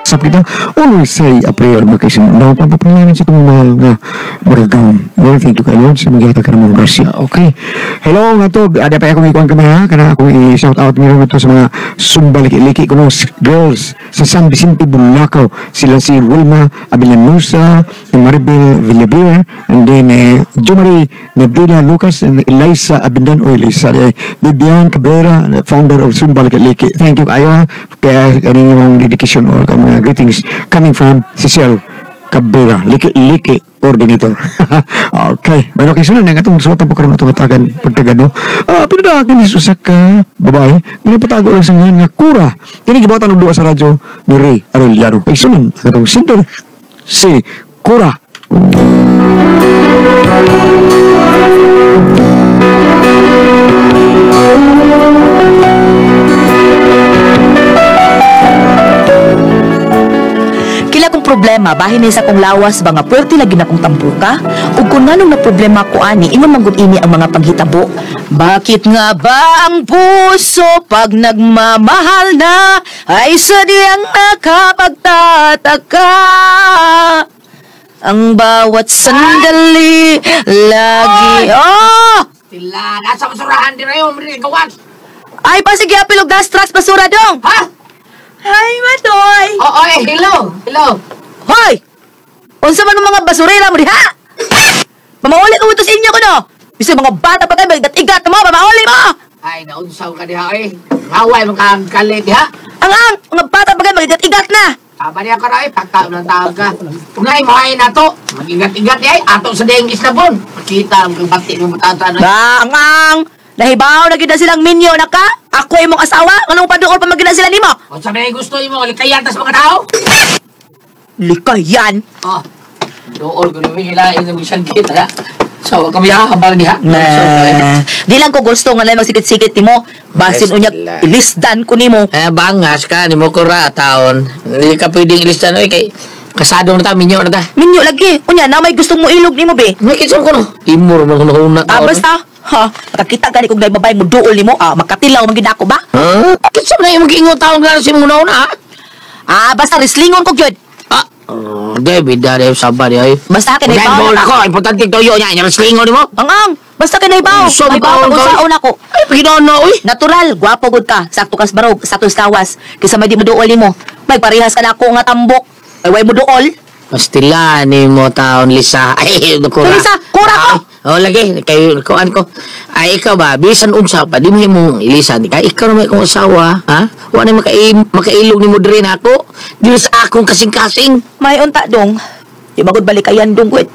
Sa kita, always say a prayer makaisin. Daw pampapanalangin sa itong mahal nga magagawin. Well, thank you kay Lord sa magyata ka ng mga grasya. Okay. Hello nga to. Ada pa akong ikuan kamay ha. Kana akong i-shout out ngayon nga to sa mga sumbaliki-liki kuno girls sa San Vicente, Bulacau. Sila si Wilma Abilanusa, Maribel Villabir, and then Jomari Nabila Lucas, and Eliza Abindan o Eliza Vivian Cabrera, founder of Sumbaliki-liki. Thank you kayo ha. Kaya kanin yung dedication or mga greetings coming from Cecil Cabrera, Liki-Liki coordinator. Okay. Bueno, kay sunod nga itong suwatan po karon itong tagan pagtagan, no? Pinadakin ni usa ka babae, pinapatago lang sa ngalan nga Kura. Kini gibuhatan og duwa sa radyo ni Ray Arellano. Kay sunod ang atong singer si Kura. Kila kong problema, bahin ni sa kong lawas ba nga puwerte lagi na kong tampuka? Ug kung nganong na problema ko ani, ingon man gud ini ang mga panghitabo. Bakit nga ba ang puso pag nagmamahal na ay sadyang nakapagtataka? Ang bawat sandali lagi... Oh! Sila, nasa basurahan din na yun, gawas! Ay, pasige, apilog dastras basura dong! Ha? Hi, Matoy! Oo, eh, hello! Hello! Hoy! Unsa man ang mga basurera mo diha? Mamaulit ko ito sa inyo ko, no? Bisag mga bata pa kayo, magigat-igat mo, mamauli mo! Ay, naunsaw ka diha, eh. Haway mo kang kalit, diha. Ang, mga bata pa kayo, magigat-igat na! Tama niya ka na, eh. Pagkaon ng tawag ka. Unay, mahay na to. Mag-ingat-ingat, eh. Ato sa dayang islabon. Makita ang bati ng matata na. Ba, ang! Nahibaw na gid na silang minyo na ka? Ako imong asawa? Anong paduol pa magina sila nimo? O sabi na gusto nimo, likayan tas mga tao? Likayan? Oh, dool ko naman hilain ng isang kita. So, kami habang diha. Nah, di lang ko gusto nga lang magsikit-sikit nimo. Basin unya ilisdan ko nimo. Eh, bangas ka nimo kura taon. Hindi ka pwedeng ilisdan oy kay kasadong na ta minyo na ta. Minyo lagi. Unya na may gustong mo ilog nimo be. May kitson ko no. Imor mo na taon. Ah, basta. Ha, makakita gani kog naay babae mo duol nimo, ah, makatilaw man gid ako ba? Huh? Kinsa man imong giingon taon nga sa imong una-una? Ah, basta rislingon ko gyud. Ah, David dare sa ba di. Basta kay naibaw ako, importante toyo nya, nya rislingon nimo. Ang, basta kay naibaw. May baw unsaon ako. Ay, paginoon oy. Natural, gwapo gud ka, sakto kas barog, sakto sa kawas. Kaysa may di mo duol nimo. May parehas ka nako nga tambok. Ay way mo duol. Pastila ni mo taon Lisa. Ay, kura. Lisa, kura ko. Oh, lagi kay kuan ko. Ay ikaw ba bisan unsa pa di mo imong ilisan kay ikaw na may akong asawa, ha? Wa na makailog nimo diri nako. Dili sa akong kasing-kasing. May unta dong. Di magud balikayan dong kwet.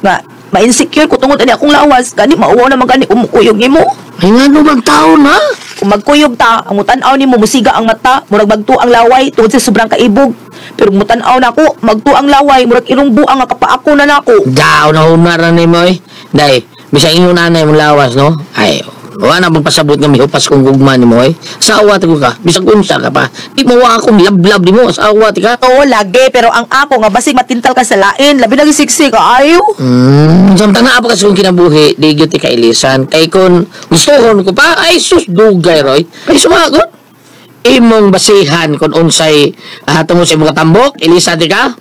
Nga ma-insecure ko tungod ani akong lawas. Gani mauwaw na man gani kumukuyog nimo. Ay ngano bang taon ha? Kung magkuyog ta, ang mutan-aw nimo musiga ang mata, murag magtu ang laway tungod sa sobrang kaibog. Pero mutan-aw nako, magtu ang laway, murag irong buang nga kapaako na nako. Daw na hunar nimo eh. Day, bisag ingon nanay mong lawas no. Ay, wa na magpasabot nga mihupas kong gugma nimo eh. Sawa ta ko ka, bisag unsa ka pa. Di mo wa akong lablab nimo, sawa ti ka. Oo, lagi, pero ang ako nga basig matintal ka sa lain, labi na siksik ayo. Samtang naa pa kasi kung kinabuhi, di gyud ti kailisan. Kay kun gustohon ko pa, ay sus dugay roy. Kay sumagot. Imong basihan kun unsay tungod sa imong katambok, ilisan ti ka.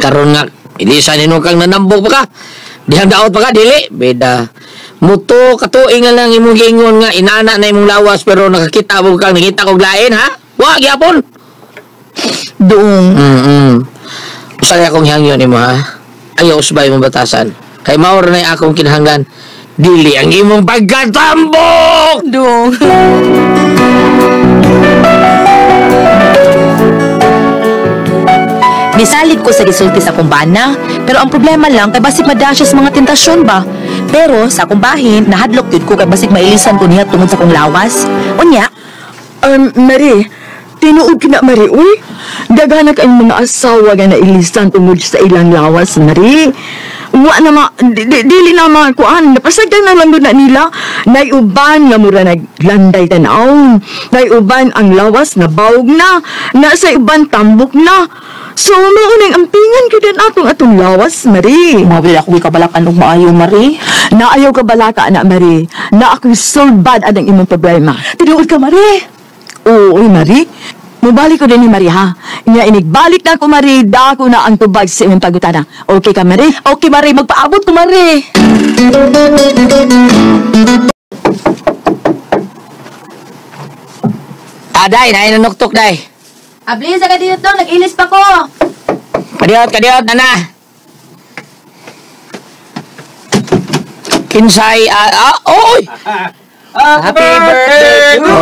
Karon nga ilisan nimo kang nanambok pa ka. Dihang daot pa ka dili, beda. Muto katuig na lang imong giingon nga inana na imong lawas pero nakakita mo kang nakita kog lain ha? Wa gyapon. Doong. Usay akong hangyon nimo ha. Ayaw usbay imong batasan. Kay mao ra na akong kinahanglan. Dili ang imong pagkatambok. Doong. Nisalig ko sa gisulti sa akong bana, pero ang problema lang kay basig madasya sa mga tentasyon ba. Pero sa akong bahin, nahadlok gyud ko kay basig mailisan ko niya tungod sa akong lawas. Unya, Marie, tinuod kina Marie, uy. Daghan na kayong mga asawa nga nailisan tungod sa ilang lawas, Marie. Wa na ma, dili na mga kuan, napasagdan na lang na nila. Naiuban nga mura naglanday tan-awon. Naiuban ang lawas na bawog na, nasa uban tambok na. So, maunang ampingan ko din atong lawas, Marie. Mawil ako ikabalakan og maayo, Marie. Naayaw ka balaka, anak, Marie. Na ako'y so bad anang imong problema. Tinuod ka, Marie. Oo, oy, Marie. Mubalik ko din ni Marie, ha? Nga inigbalik na ko, Marie, dako na ang tubag sa imong pagutana. Okay ka, Marie? Okay, Marie. Magpaabot ko, Marie. Aday, nainanuktok, day. Abli, sa kadiyot dong. Nag-ilis pa ko. Kadiyot, kadiyot, nana. Kinsay, oy! Happy birthday to you!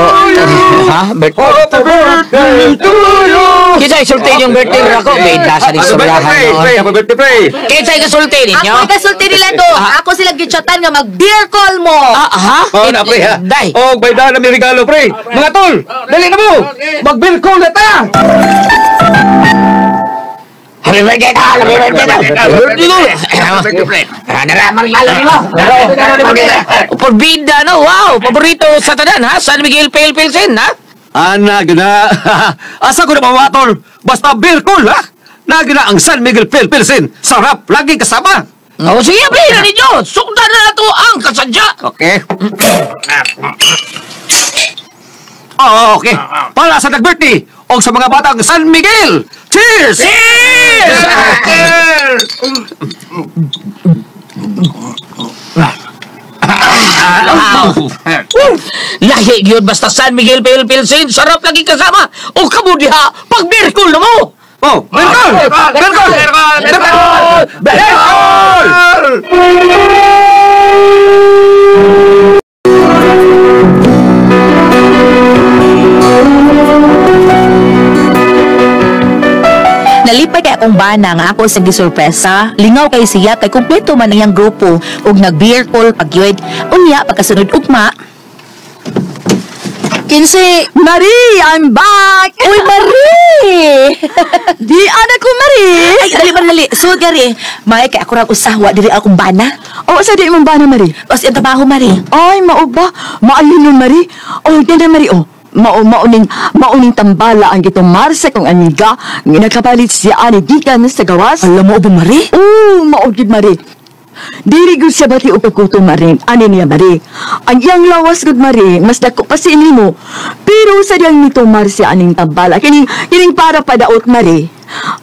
Ha? Birthday? Happy birthday to you! Kinsay, sulti yung birthday ko. Wait, nasa ni Happy birthday, istoryahan pre! noon. Happy birthday, pre! Kinsay kasulti ninyo? Ako kasulti nila dong. Ako sila gitchatan nga mag-beer call mo. Ha? Oh, na, pre, ha? Day. Oh, bayda na may regalo, pre! Mga tol, dali na mo! Mag-beer call na ta! Happy birthday, tol! Happy birthday, tol! Happy birthday, tol! Happy birthday, pre! Naraman regalo nimo. Porbida, no? Wow! Paborito sa tanan, ha? San Miguel Pale Pilsen, ha? Ana, gina. Asa ko na mawatol? Basta beer call, ha? Nagina ang San Miguel Pale Pilsen. Sarap, lagi kasama. O, sige, pre, na ninyo! Sukdan na nato ang kasadya! Okay. Oh, okay. Para sa nag-birthday o sa mga batang San Miguel. Cheers! Cheers! Cheers! Lahi yun basta San Miguel Pale Pilsen, sarap lagi kasama. O kamo diha, pag beer call na mo! Oh, beer call! Beer call! Beer call! Beer call! Beer call! Nalipay kay akong bana nga ako sa gisurpresa. Lingaw kay siya kay kumpleto man ang iyang grupo ug nag-beer call pagyud. Unya pagkasunod ugma. Kinsi, Marie, I'm back! Uy, Marie! Di anak ko, Marie! Ay, dali man dali. Sud gari. May kay ako ra usawa diri akong bana. Oo, sa di mong bana, Marie? Pas ang trabaho, Marie. Ay, mao ba? Maalin nun, Marie. Oh, ganda, Marie, oh. Mauning tambala ang gitumar sa kong amiga nga nakapalit siya ani gikan sa gawas. Alam mo ba, Marie? Oo, mao gyud, Marie. Diri gyud siya bati og pagkuto, Marie. Ani niya, Marie. Ang iyang lawas gud, Marie, mas dako pa si nimo. Pero sa diyang nitumar siya aning tambala kining para padaot, Marie.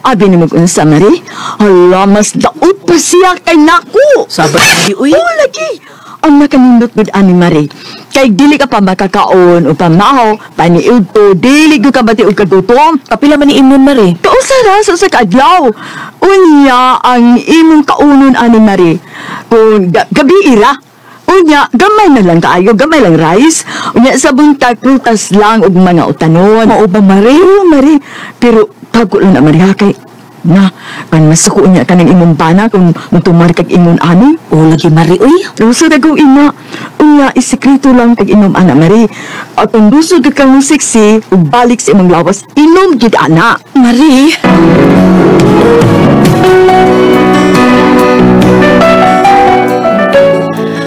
Abi nimo kung unsa, Marie? Hala, mas daot pa siya kay nako. Sabat di uy. Oo, lagi. Ang nakanindot gud ani, Marie. Kay dili ka pa makakaon o pamahaw, paniud to, dili gud ka bati og kagutom. Kapila man ni imnon, Marie? Kausa ra sa usa ka adlaw. Unya ang imong kaunon ani, Marie. Kung gabi ira. Unya gamay na lang kaayo, gamay lang rice. Unya sa buntag prutas lang og mga utanon. Mao ba, Marie? Oo, Marie. Pero tago lang na, Marie, ha, kay na, kan masuko niya kanang imong bana kung mutumar kag ingon ani. O, lagi, Marie, uy. Rusod akong ina. Unya, isikreto lang kag inom ana, Marie. At kung busog ka kang sexy, ug balik sa imong lawas, inom gid ana. Marie.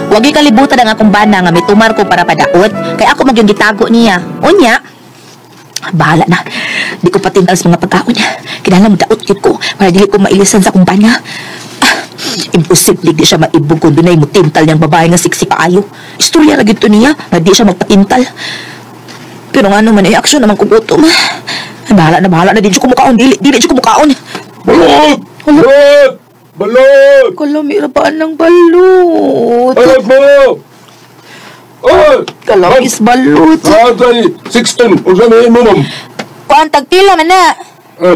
Wagi kalibutan ang akong bana nga mitumar ko para padaot, kay ako magyung gitago niya. Unya, bahala na. Di ko patintal sa mga pagkaon. Kinahanglan daot gyud ko para dili ko mailisan sa akong bana. Imposible di siya maibog kung dunay mutintal niyang babae nga siksi kaayo. Istorya ra gyud to niya nga di siya magpatintal. Pero nga naman ay aksyon naman kung gutom. Ay, bahala na di siya kumukaon. Dili siya kumukaon. Balot! Balot! Balot! Kalami ra ba ng balot? Balot mo! Oy! Kalamis balot. Atay, 16. Unsa may imo, ma'am? Kuan tagpila man na.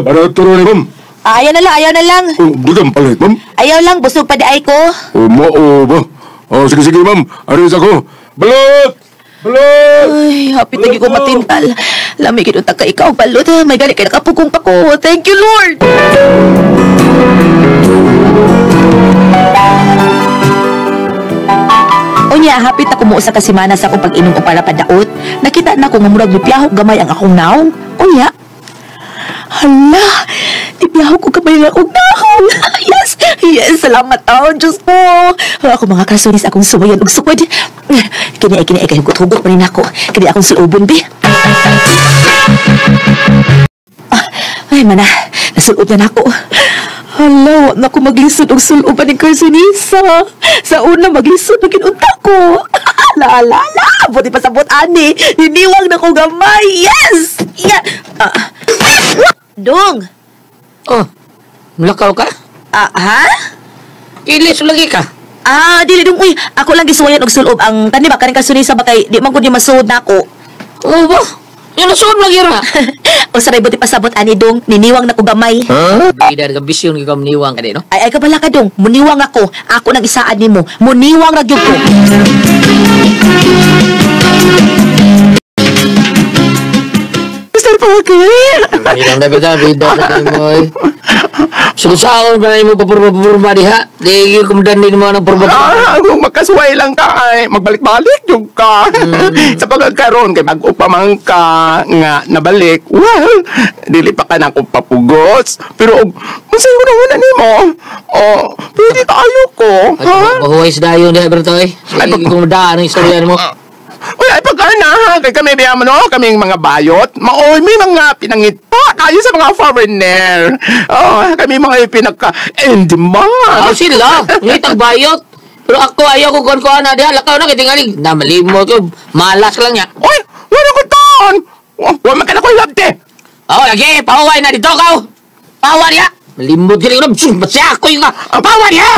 Barato ro ni, ma'am. Ayaw na lang, ayaw na lang. Oh, gutom palit, ma'am. Ayaw lang, busog pa di ay ko. Oh, mao ba? Oh, sige, sige, ma'am. Aris ako. Balot! Balot! Ay, happy tagi ko matintal. Lami gid unta ka ikaw balot. May gani kay nakapugong pa ko. Thank you, Lord. Unya, hapit ako mo usa ka semana sa akong pag-inom og para padaot. Nakita na ko nga murag mipiyahok gamay ang akong naong. Unya, hala, tipiyahok ko gamay ang akong naong. Yes, yes, salamat taon, Diyos ko. Ako mga kasunis akong suwayan og sukod. Kini ay kay hugot-hugot pa rin ako. Kini akong sulubon, bi. Ay, mana, nasulob na nako. Hala, wa na ko maglisod og suloban ni Carcinisa. Sa una, maglisod na ginunta ko. Ala, ala, ala. Buti pa sabot, ani. Niniwang na ko gamay. Yes! Yeah. Dong. Oh, mulakaw ka? Ah, ha? Kilis lagi ka. Ah, dili dong uy. Ako lang gisuwayan og sulob ang kani ba kaning kasunisa ba kay di man gud ni masuod nako. Oo ba? Yung nasuod lagi ra. O saray buti pasabot ani dong, niniwang na ko gamay. Bida ka bisyon ka maniwang ka di, no? Ay ay kabala ka dong, muniwang ako. Ako nang isaad nimo. Muniwang ra gyud ko. Mr. Parker! Bida na bida, bida na mo. Susaon ba na mo papurba-purba diha? Di ko kumdan din mo ng purba. Ah, kung makasuway lang ka ay magbalik-balik yung ka. Sa pagkakaroon kay bago pa man ka nga nabalik. Well, dili pa ka na akong papugos. Pero og unsay una nimo? Oh, pwede tayo ko. Ha? Mahuway sa dayon diha berto eh. Ay, Di ko kumdaan ang istorya nimo. Uy, ay pagkana ha, kay kami biya mo no, kaming mga bayot, maoy may mga pinangita kayo sa mga foreigner. Oh, kami mga pinaka in demand. Ah, sila. Ngitag bayot. Pero ako ayaw ko kuan-kuan na diha. Lakaw na kay tingali. Na malimot ko. Malas lang niya. Uy, wala ko taon. Wa man ka na ko ilabte. Oh, lagi pahuway na dito ka. Pahuway niya. Malimot gini ko. Sus, basya ako yung pahuway niya.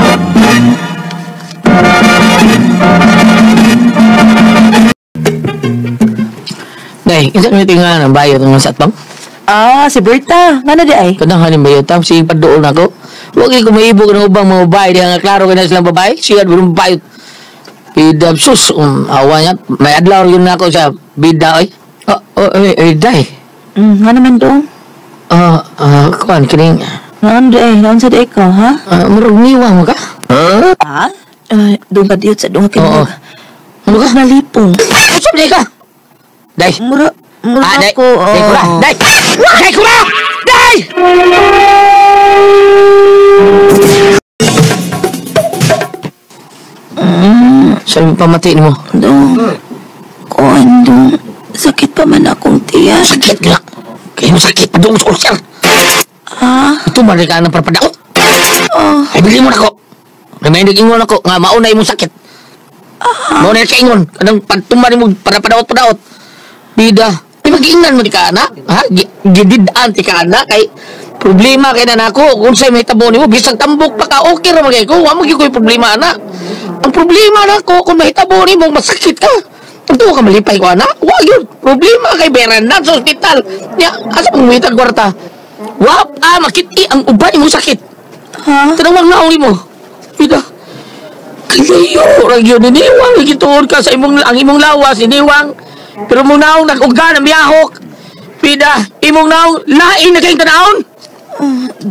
Day, isa mo tinga ng bayot ng sa atbang? Ah, si Berta. Ngano di ay? Kanang hanin bayot tam sige paduol nako. Wag ko maibog ng ubang mga babae diha nga klaro kay na silang babae, siya burong bayot. Bida sus, awa niya. May adlaw yun nako sa bida oy. Oh, oh, oy, oy, day. Ngano man dong? Kuan kining Ngano di ay? Naon sa di ka, ha? Murag niwang mo ka? Ha? Ay, dong ka diyot sa dong ka. Oo. Ano ka nalipong? Usap di ka. Day. Mura, mura Ah, day. ako. Day kura. Day. Day kura. Day. Saan pamati mo? Dong, kuan dong, sakit pa man akong tiyan. Sakit nga. Kaya mo sakit pa doon sa ulcer. Ah, Ito man rin ka ng parpadaot. oh, Ay, bili mo na ko. May may nag-ingon ako nga mauna imong sakit. Mauna ka ingon. Anong pagtuman mo parapadaot-padaot. Bida. Di ba giingnan mo di ka ana? Ha? Gidid-an ti ka ana kay problema kay na nako kung sa'y may tabo nimo bisag tambok pa ka okay ra man kay ko. Wa mo gyud ko'y problema ana. Ang problema nako kung mahitabo nimo masakit ka. Tugto ka malipay ko ana. Wa gyud problema kay beran na sa ospital. Nya asa mong mitag kwarta? Wa pa makiti ang uban imong sakit. ha? Tanawang naong mo. Bida. Kalayo ra gyud niniwang gituon ka sa imong ang imong lawas niniwang. Pero mong naong nag-uga na miyahok. Bida, imong naong lain na kayong tanawon.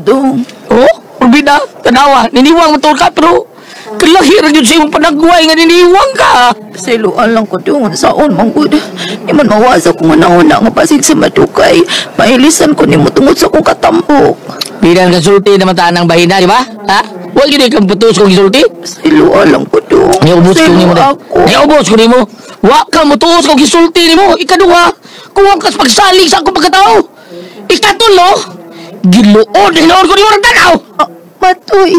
Dong, Oh, bida, tanawa, niniwang mo tuon ka pero kalahi ra gyud sa imong panagway nga niniwang ka. siluan lang ko dong, saon man gud. Di man mawasa ko nga nauna nga basin sa madukay. Mailisan ko nimo tungod sa akong katambok. Bida ang kasulti na mataan ang bahina, di ba? Ha? Huwag yun kang putos kong gisulti. Siluan lang ko dong. Niubos ko nimo. Siluan ako. Niubos ko nimo. Wa ka motuos kong gisulti nimo. Ikaduha, kuwang kas pagsalig sa akong pagkatao. Ikatulo, giluod hinuon ko nimo ng tanaw. Ah, matoy.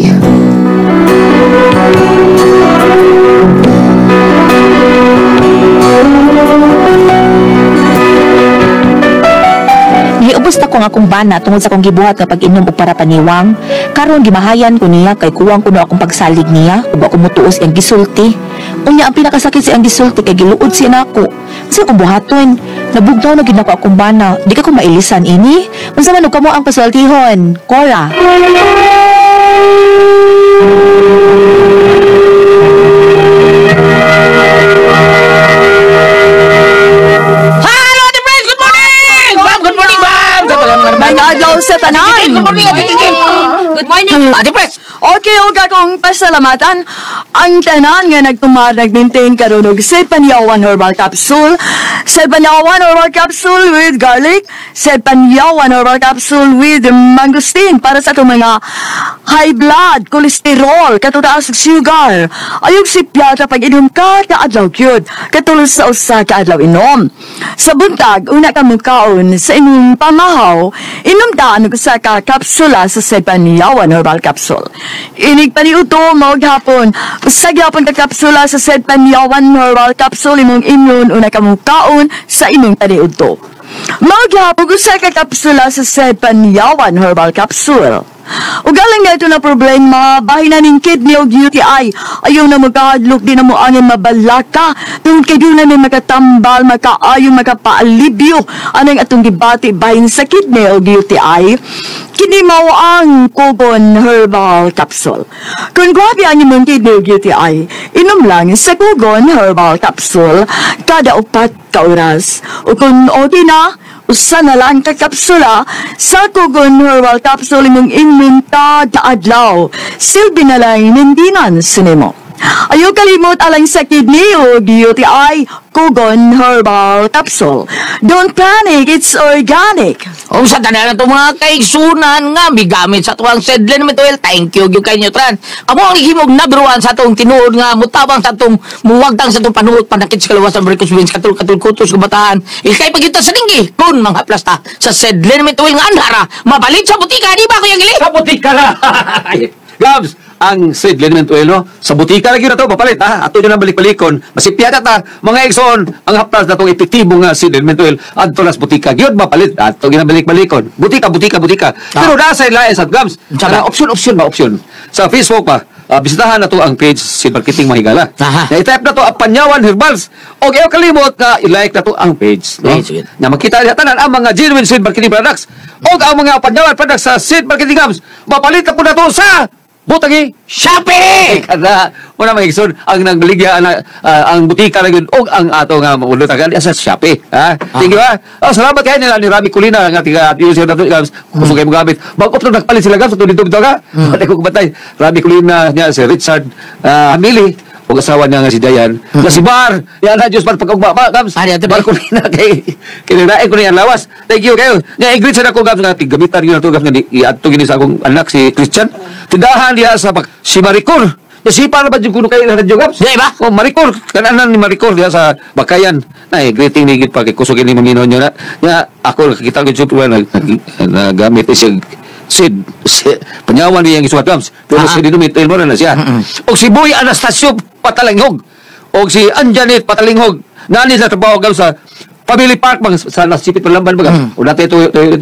Giubos na ko ang akong bana tungod sa akong gibuhat nga pag-inom og para paniwang. Karon gimahayan ko niya kay kuwang kuno akong pagsalig niya ug ako motuos iyang gisulti. Unya ang pinakasakit sa iyang gisulti kay giluod siya nako. Unsa akong buhaton? Nabugnaw na gid nako akong bana. Di ka ko mailisan ini. Unsa man og kamo ang pasultihon? Cora. Hello, Ate Friends! Good morning! Ma'am, good morning, ma'am! May adlaw sa tanan. Good morning, Ate Kiki! Good morning. Ate Friends! Okay, og akong pasalamatan ang tanan nga nagtumar nag-maintain karon og Sepanyawan Herbal Capsule, Sepanyawan Herbal Capsule with garlic, Sepanyawan Herbal Capsule with mangosteen para sa atong mga high blood, cholesterol, katutaas ug sugar. Ayog sipyata pag inom ka kaadlaw gyud, katulad sa usa ka adlaw inom. Sa buntag, una ka mukaon sa inyong pamahaw, inom daan og usa ka kapsula sa Sepanyawan Herbal Capsule. Inig paniuto mao gihapon, usa gihapon ka kapsula sa Sepanyawan Herbal Capsule imong inon una ka mukaon sa imong paniudto. Magyapog usa ka kapsula sa said Panyawan Herbal Capsule. Ugalang nga ito na problema, bahin na ning kidney o UTI. Ayaw na magkahadlok, di na mo angin mabalaka. Tungod kay doon na may makatambal, makaayo, makapaalibyo. Anang atong gibati bahin sa kidney o UTI. Kini mao ang Kugon Herbal Capsule. Kung grabe ang imong kidney o UTI, inom lang sa Kugon Herbal Capsule kada 4 ka oras. O kung okay na, usa na lang ka kapsula sa Kugon Herbal Capsule imong inom kada adlaw. Silbi na lang maintenance nimo. Ayaw kalimot alang sa kidney o UTI, Kugon Herbal Capsule. Don't panic, it's organic. Unsa tanan na mga kaigsunan nga migamit sa tuwang Sedlen Mituel. Thank you gyud kay Tran. Amo ang himog number 1 sa atong tinuod nga mutabang sa atong muwagtang sa atong panuot panakit sa kalawasan Marcos Wins katul katul kutos kabataan. Ikay pagita sa linggi kun manghaplas ta sa Sedlen Mituel nga anhara mabalit sa butika di ba Kuya Gili? Sa butika na. Gabs, ang Sid Liniment Oil, no? Sa butika lagi na to, papalit, ha? Ato nyo na balik-balikon. Masipyata ta, mga igsoon, ang haplas na itong epektibo nga Sid Liniment Oil, adto nas butika. Gyud mapalit, ato ginabalik-balikon. Butika, butika, butika. Pero nasa ilain sa Gabs, Saba. option, option ba, option. Sa Facebook pa, bisitahan na to ang page si Marketing Mahigala. Aha. Na i-type na to ang Panyawan Herbals. O ayaw kalimot na i-like na to ang page. No? Okay, sige. Na makita niya tanan ang mga genuine seed marketing products o ang mga Panyawan products sa Seed Marketing Hubs. Mapalit na po na to sa Butangi Shopee! Kada wala mga igsoon ang nagbaligya ang butika na yun og ang ato nga maulutagan sa Shopee. Ha? Thank you ha. Oh, salamat kayo nila ni Rami Colina nga tiga user na to Gabs. Kusog kayo mogamit. Bago pa nagpalit sila Gabs ato dito bitaw ka. Patay ko kubatay. Rami Colina niya si Richard Hamili ug asawa niya nga si Dayan. Nga si Bar. Yan na Diyos Bar pag-ugma ba Gabs. Ah, di ato, Bar Colina kay kinirae ko niya ang lawas. Thank you kayo. Nya i-greet sa nako Gabs nga gamitan gyud na to Gabs nga iadto gini sa akong anak si Christian. Tindahan diha sa si Maricor. Nasipa na ba yung kuno kayo na radyo Gabs? Di ba? Oh, Maricor. Kananan ni Maricor diha sa Bakayan. Na greeting ni gid pa kay kusog ni mamino nyo na. Nya ako nakita ko jud nagamit siya Sid, si, panyawan niya ang isuwat Gabs. Pero si Dino Mitel mo na siya. Og si Boy Anastasio Patalinghog. Og si Anjanet Patalinghog. Nani sa trabaho Gabs sa Family Park bang sa nasipit Palamban ba Gabs? O dati ito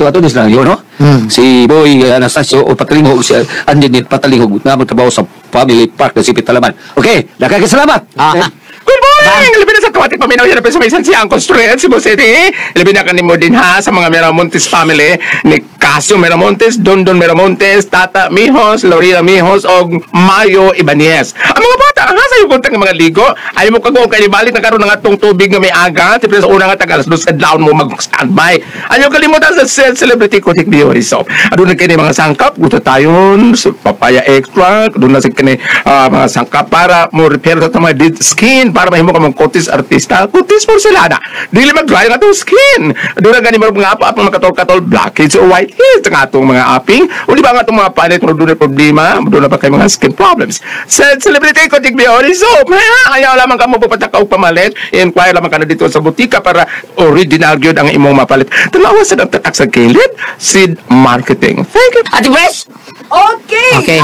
ato ni sila yun, no? Si Boy Anastasio o Patalinghog si Anjanet Patalinghog na magtrabaho sa Family Park nasipit Palaman. Okay, nakakasalamat. Ah. Good morning! Labi na sa tuwating paminaw yan sa may Sansiang Construen, Cebu City. Labi na kanimo din ha sa mga Miramontes family ni Casio Miramontes, Dondon Miramontes, Tata Mijos, Lorena Mijos, og Mayo Ibanez. Ang mga bata, ha, sa yung ng mga ligo, ay mo kagong kayo balik na karon ng atong tubig nga may aga, siyempre sa una nga tagal, dos kadlawon mo mag-standby. Ayaw kalimutan sa Celebrity Kutik Beauty Soap. Aduna kini mga sangkap, glutathione, papaya extract, aduna sa kini mga sangkap para mo repair sa mga dead skin, para mahimo ka mong kutis artista, kutis porcelana. Dili mag-dry ang atong skin. Aduna gani mga apa mga katol-katol, blackheads or whiteheads ang atong mga aping. O di ba ang atong mga panit kung doon problema, doon na pa kay mga skin problems. Sa Celebrity Kutik Beauty Soap, ha? Ayaw lamang ka mo pupunta ka og pamalit, i-inquire lamang ka na dito sa butika para original gyud ang imong mapalit. Tanawa sa tatak sa kilid, Seed Marketing. Thank you. Ate Pres! Okay. Okay.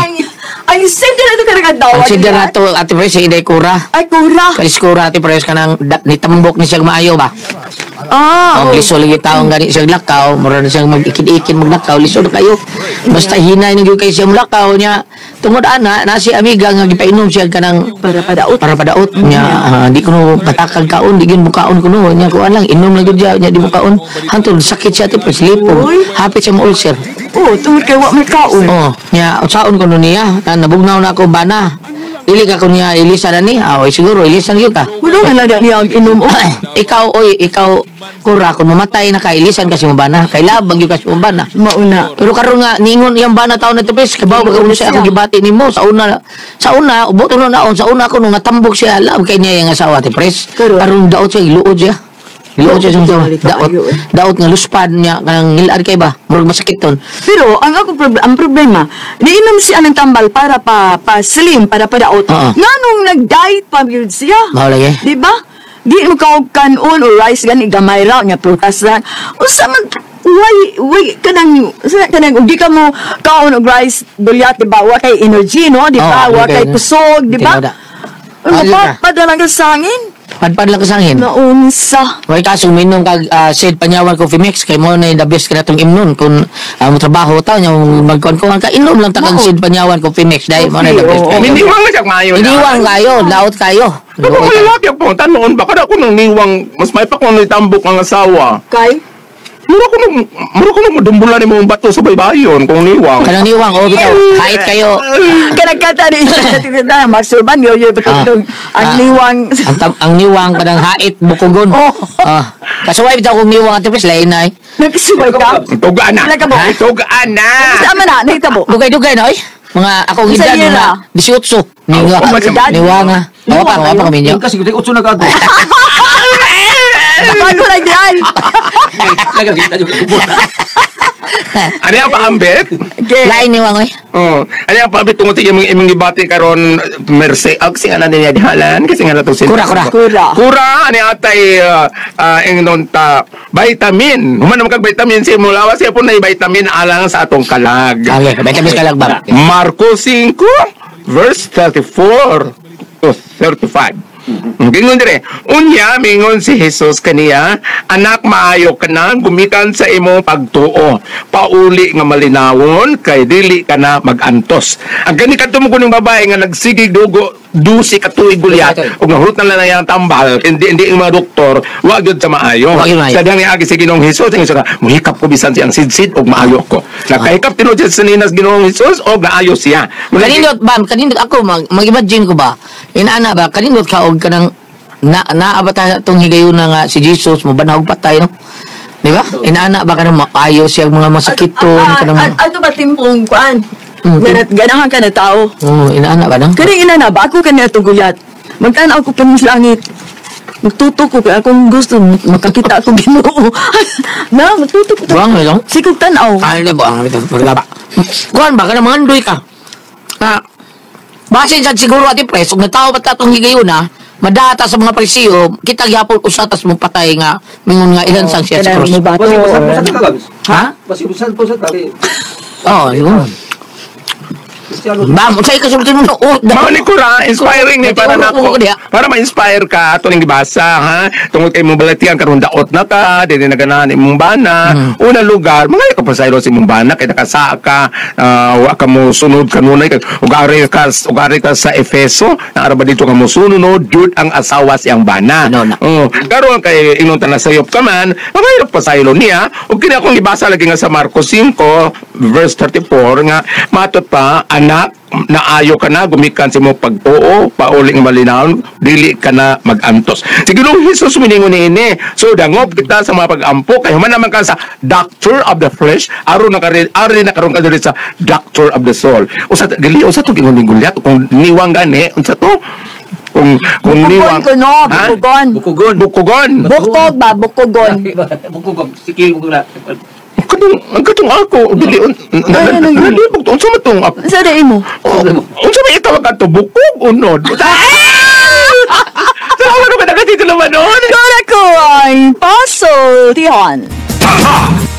Ang sender na ito karagadawa. Ang sinder na to, Ate Pres, si Inday Kura. Ay, Kura. Kalis Kura, Ate Pres, kanang nitambok ni siya maayo ba? Ah, Oh, lisod lagi taong gani siya lakaw, mura na siyang mag-ikin-ikin maglakaw, lisod na kayo. Basta hinay na gyud kay siya mulakaw niya. Tungod ana, na si amiga nga gipainom siya kanang para padaot. Para padaot niya. Di ko no patakag kaon, di gyud mukaon kuno niya kuan lang inom lang gyud siya niya di mukaon. Hantod sakit siya Ate Pres, lipong. Uy. Hapit siya mo ulcer. Oh, tungod kay wa may kaon. Oh, niya unsaon ko no niya, na nabugnaw na ako bana. Dili ka ko niya ilisa na ni. Ah, oy, siguro ilisan gyud ka. Wala nga lang niya ang inom. Oh. Ikaw oy, ikaw Kura, kung mamatay na ka, ilisan kasi mo bana. Kay labang gyud kasi mo bana. Mauna. Pero karon nga ningon iyang bana taon na pres, kabaw ba kuno siya ako gibati nimo sa una ubot na naon sa una ako nung natambok siya lab kay niya yung asawa ti pres. Karon daot siya iluod siya. Iluod siya sa daot. Daot nga luspad niya kanang ngilad kay ba? Murag masakit ton. Pero ang ako ang problema, niinom siya ng tambal para pa slim, para padaot. Nganong nag-diet pa gyud siya? Mao lagi. Di ba? Di mo ka og kanon o rice gani gamay ra nya prutas lang. Usa man why kanang sa kanang ug di ka mo kaon og rice dulyat di ba? Wa kay energy no, di ba? Wa kay kusog, di ba? Ano pa padalang ka sangin? Padpad lang kasangin. Naunsa. Way kaso minom kag Sid Panyawan coffee mix kay mo na the best ka natong imnon kung mo trabaho ta nya magkuan-kuan ka inom lang ta kag Sid Panyawan coffee mix dahil mo na the best. Oo. Niniwang na siya maayo na. Iniwang kayo, laot kayo. Pero kung lalaki ako, tanoon ba? Kada ko nung niwang, mas may pa kung nitambok ang asawa. Kay? Mura ko nung madumbulan ni mong bato sa baybayon kung niwang. Kanang niwang, oh, bitaw. Kahit kayo. Kanagkata ni isa sa Marsurban, yo yo Ah. ang liwang. Ang niwang kanang hait bukugon. Oh. Ah. Kasuway bitaw kung niwang ate pres lain na. Nagsuway ka? Tugaan na. Wala ka mo? Tugaan na. Sama na, nahitabo. Dugay-dugay na oy. Mga akong Sa edad ira. mga 18. Niwa. Oh, edad? Niwa nga. Wa pa kami niyo. Kasi gud utso na kato. Bago lang yan. Nagakita jud ko. Ano ang paambit? Okay. Lain niwang oy. Oh, ano ang paambit tungod sa imong imong gibati karon Merce. Ag kasi nga na niya dihalan kasi nga na to Kura, kura. Kura. Kura ani atay ingnon ta vitamin. Human naman kag vitamin sa imong lawas siya po na vitamin alang sa atong kalag. Okay, vitamin kalag ba? Marko 5 verse 34 to 35. Gingon dire, unya mingon si Jesus kaniya, anak maayo ka na gumikan sa imong pagtuo. Pauli nga malinawon kay dili ka na magantos. Ang gani kadto mo kuning babae nga nagsigig dugo 12 ka tuig gulyat ug nahurot na lang ang tambal hindi hindi ang mga doktor wa gyud sa maayo. Wa gyud maayo. Sa diyang niagi si Ginoong Hesus ingon siya muhikap ko bisan siyang sidsid og maayo ko. Nakahikap tinuod siya sa ninas Ginoong Hesus og naayo siya. Kanindot ba? Kanindot ako mag-imagine ko ba? Inaana ba? Kanindot ka og kanang na naabata tong higayuna nga si Jesus mo banhog patay no? Di ba? Inaana ba kanang maayo siya mga masakiton kanang Ano ba timpong kuan? Ganahan ka na tao. Oh, inaana ba nang? Kani ina na ba ako kani atong gulyat. Magtan-aw ko pa sa langit. Magtuto ko kay akong gusto makakita ako Ginoo. Na magtuto ko. Buang lang. Sikog tan-aw. Ay, di ba? Ang maglaba. Kuan ba kanang mga andoy ka? Ah, basin sad siguro ati pres ug natawo pa ta tong higayuna, madata sa mga parisiyo, kita gyapon usa tas mo patay nga mingon nga ilan sang siya sa Kanang cross. mubato. Basi busan ka gabs. Ha? Basi busan po sa tabi. Oh, yun. Cristiano. Bam, unsay kasulti mo? Oh, Mao ni Kura, inspiring ni para Ko nako. diha. Para ma-inspire ka ato ning gibasa ha. Tungod kay imong balatian karon daot na ka, dili na ganahan imong bana. Una lugar, mga ka pasaylo sa imong bana kay nakasaa ka, wa ka mo sunod kanunay kay ug ka sa Efeso, naara ba dito ka mo sunod jud ang asawa siyang bana. Ano na. Oh, karon kay ingon ta na sayop ka man, mga pasaylo niya. Ug kini akong gibasa lagi nga sa Marcos 5 verse 34 nga matot pa anak naayo ka na gumikan sa imong pagtuo pauling malinawon dili ka na magantos. Si Ginoong Hesus miningon niini. So dangop kita sa mga pag-ampo kay human naman ka sa doctor of the flesh aron na karon aron na karon ka diri sa doctor of the soul. Usa dili usa to gingon ni Goliath kung niwang gani unsa to kung niwang Bukugon ko no, Ha? bukugon. Bukugon. Bukugon. Bukog ba, bukugon. Bukugon. Sikil bukugon. Katong ang katong ako dili Ay, ano yun? nalibog to unsa man tong ako? Sa di mo? Oh, unsa may itawag ato bukog unod? Salamat ko nagati naman noon. Kura ko ang pasultihan. Taha!